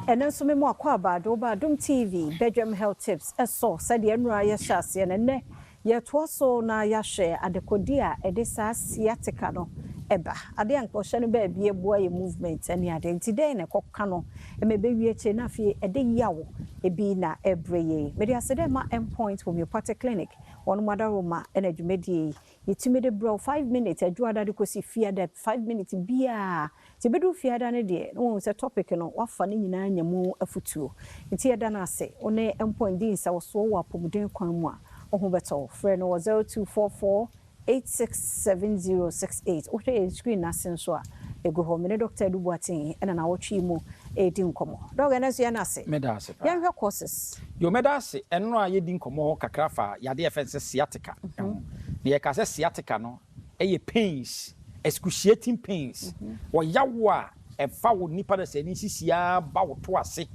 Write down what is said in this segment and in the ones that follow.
Ɛno nso me mu akɔ abaado ba Adom TV Bedroom Health Tips. Ɛsɔ sɛdeɛ nnura yɛhyɛ aseɛ no, nnɛ yɛtoa so na yɛahwɛ adekode a ɛde saa sciatica no ɛba. Adeɛ a nkɔhyɛ no baabi ɛboa yɛ movement ne ade, nti dɛn na ɛkɔka no ɛma ɛbɛwie akyire na afei ɛde yaw ebi na ɛbrɛ yɛn. Mede ase dɛ ma Endpoint Homeopathic Clinic, wɔn mu adaroma ɛna dwumadie yi yɛtumi de brɛ 5 minutes Adwoada de kɔsi Fiada, 5 minutes biaa. Nti bɛdu Fiada no deɛ na wɔn sɛ topic no wafa ne nyinaa nya mu afutuo, nti yɛda no ase. Wo ne Endpoint di nsawɔsoɔ wɔ apɔmuden kwan mu a, wo ho bɛtɔ. Frɛ no wɔ 0244 867068. Wohwɛ yɛn screen n'ase nso a, ɛgu hɔ. Mene Dr. Edu Boateng ɛna na wɔtwe mu ɛredi nkɔmmɔ. Doc, ɛno nso yɛn ase. Meda ase paa. Yɛnhwɛ causes. Yo, meda ase. Ɛno a yɛdi nkɔmmɔ kakra fa yadeɛ yɛfrɛ no sɛ sciatica ho. Na yɛka sɛ sciatica no ɛyɛ pains, excruciating pains, wɔyawo a ɛfa wo nipa no sɛ ne sisiaa ba wo to ase,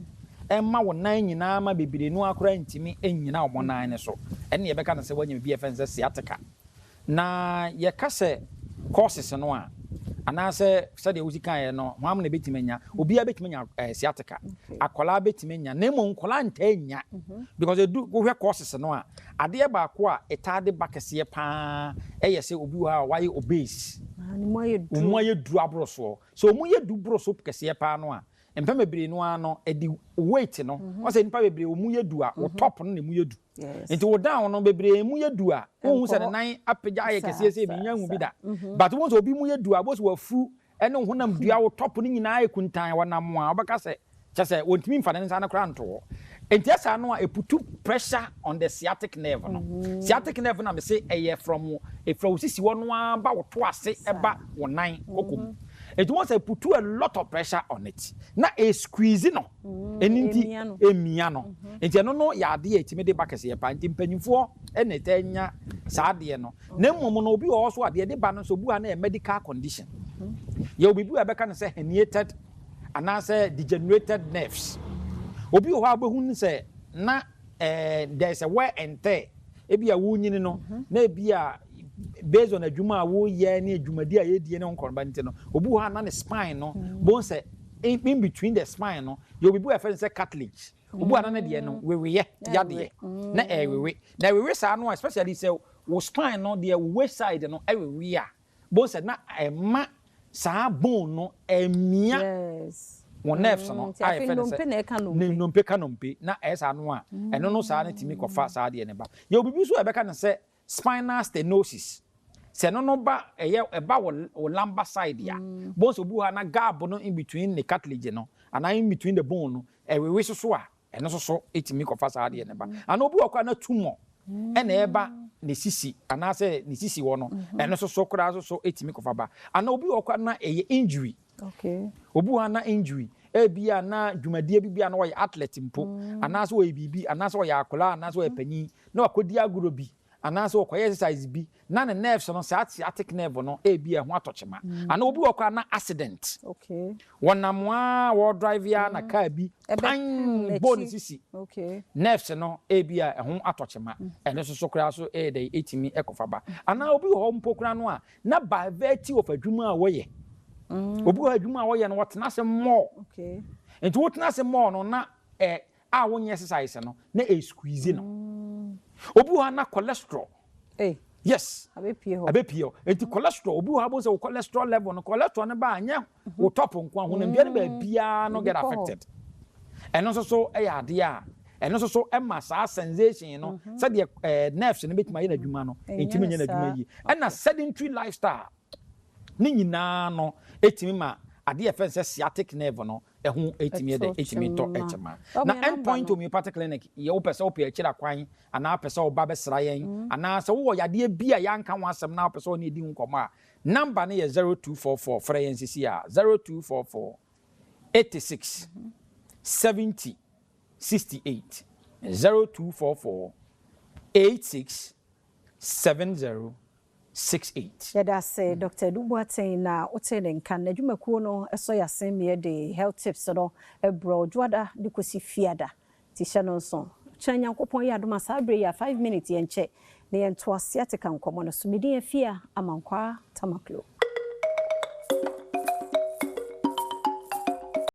ɛma wo nan nyinaa ma bebree no akora ntumi nnyina wɔn nan no so. Ɛne yɛbɛka no sɛ wɔanya biribi a yɛfrɛ no sɛ sciatica. Na yɛka sɛ causes no a, anaasɛ sɛdeɛ wosi kaeɛ no, hwam na ɛbɛtumi anya? Obiara bɛtumi anya sciatica. Akwadaa bɛtumi anya, na mmom nkwadaa ntaa nya, because edu wohwɛ causes no a, adeɛ baako a ɛtaa de ba kɛseɛ paa ɛyɛ sɛ obi wɔ hɔ a wayɛ obese. Ne mu ayɛ duru. Ɔmu ayɛ duru aboro soɔ. So ɔmu yɛ du boro so kɛseɛ paa no a, mpɛn bebree no ara no ɛde weight no wɔn sɛ nipa bebree ɔmu yɛ du a, wɔ top no na emu yɛ du. Nti wo down no bebree mu yɛ du a, wohu sɛ ne nan apagya ayɛ kɛseɛ sɛ ebi nya hu bi da, but wohu sɛ obi mu yɛ du a, bosi wafu ɛne honam dua wo top no nyinaa yɛ kuntan. Wɔnam a, wɔbɛka sɛ kyɛ sɛ wɔntumi nfa ne nsa no koraa nto hɔ. Nti ɛsaa no a, ɛput pressure on the sciatic nerve no. Sciatic nerve na mese ɛyɛ from efra wo sisi hɔ no ara ba wo to ase, ɛba wo nan kɔkɔ mu. Nti wɔn sɛ put a lot of pressure on it na e squeeze no. Ɛni nti emia no. Emia no. Nti ɛno no yɛ adeɛ a ɛtumi de ba kɛseɛ paa. Nti mpanyinfoɔ ɛna ɛtɛ nya saa adeɛ no. Na mmom no, obi wɔ hɔ so adeɛ de ba no nso, obi wɔ ha na yɛ medical condition. Yɛ obi bi a ɛbɛka no sɛ herniated anaasɛ degenerated nerves. Obi wɔ hɔ a wobɛhu no sɛ na there is a wear and tear. Ebi a wonyini no na ebi a based on adwuma a woyɛ ne adwumadi a yɛdie ne ho nkɔnba nti no, obi wɔ hɔ a na ne spine no bon sɛ in between the spine no, yɛ obi bi a yɛfrɛ no sɛ cartilage. Obi wɔ hɔ a na ne deɛ no weweyɛ yadeɛ na ɛwewe na ɛwewe saa no a, especially sɛ wo spine no deɛ, wo waist side no ɛwewe a, bon sɛ na ɛma saa bone no ɛmia wɔn nerves no. Nti a afei yɛfrɛ no sɛ nnompe na ɛka nnompe. Ne nnompe ka nnompe na ɛyɛ saa no a, ɛno no saa no tumi kɔfa saa adeɛ no ba. Yɛ obi bi nso a yɛbɛka no sɛ spinal stenosis. Sɛ ɛno no ba, ɛyɛ ɛba wɔ lumbar side a, bone sɛ obi wɔ hɔ a na gap no in between ne cartilage no anaa in between the bone no ɛwewe soso a, ɛno nso so ɛtumi kɔfa saa adeɛ no ba. Anaa obi wɔ hɔ a na tumor ɛna ɛba ne sisi anaasɛ ne sisi hɔ no, ɛno nso so koraa nso so ɛtumi kɔfa ba. Anaa obi wɔ hɔ a na ɛyɛ injury. Obi wɔ hɔ a na injury, ebi a na dwumadie bi a na ɔyɛ athlete mpo, anaasɛ ɔyɛ biribi, anaasɛ ɔyɛ akwadaa, anaasɛ ɔyɛ panyin na wakɔdi agorɔ bi, anaasɛ ɔkɔyɛ exercise bi na ne nerves no, saa sciatic nerve no, ebi a ɛho atɔ kyema. Anaa obi wɔ hɔ a na accident, wɔnam a wɔdrive a na car bi ɛbɛpem pan bɔ ne n'akyi. sisi, nerves no ebi a ɛho atɔ kyema, ɛno nso so koraa so ɛyɛ dɛ ɛtumi ɛkɔfa ba. Anaa obi wɔ hɔ mpo koraa no a na by virtue of adwuma a wɔyɛ, obi wɔ hɔ adwuma a wɔyɛ no, wɔtena ase mmɔɔ. Nti wotena ase mmɔɔ no na ɛ a wonyɛ exercise no na ɛ squeeze no. Obi wɔ hɔ a na cholesterol. Hey. Yes. Abɛpie hɔ. Abɛpie hɔ. Nti cholesterol, obi wɔ hɔ a bɔ sɛ wo cholesterol level no, cholesterol no ba a, nyɛ wo top nko a, honamdua no baabiara no Ebi get kɔ hɔ. affected. Ɛno nso so yɛ adeɛ a ɛno nso so ma saa sensation no, sɛdeɛ nerves no bɛtumi ayɛ n'adwuma no, ɛnyɛ ntumi no nyɛ n'adwuma saa. yie. Ɛna sedentary lifestyle ne nyinaa no ɛtumi ma adeɛ a yɛfrɛ no sɛ sciatic nerve no ɛho ɛtumi yɛ dɛ ɛtɔ ɛtumi tɔ kyema. Ɛkyema. Ɔmo Na yɛ number Endpoint no. Homeopathic Clinic yɛ, wopɛ sɛ wopɛ akyiri akwan anaa wopɛ sɛ woba bɛsra yɛn, anaa sɛ wowɔ yadeɛ bi a yɛanka ho asɛm na wopɛ sɛ wɔne yɛdi ho nkɔmmɔ a, number no yɛ 0244. Frɛ yɛn sisi a, 0244 86 70 68, 0244 86 70 68. Yɛda ase, Dr. Edu Boateng, na wote ne nka. N'adwumakuo no ɛsɔ yɛ asen mmeɛ de health tips no ɛbrɛ Dwoada de kɔsi Fiada. Nti hyɛ no nso kyerɛ. Nyankopɔn yɛ adom a, saa berɛ yi a, 5 minutes yɛnkyɛ na yɛnto ase ateka nkɔmmɔ no so. Medin Afia Amankwaa Tamaklo.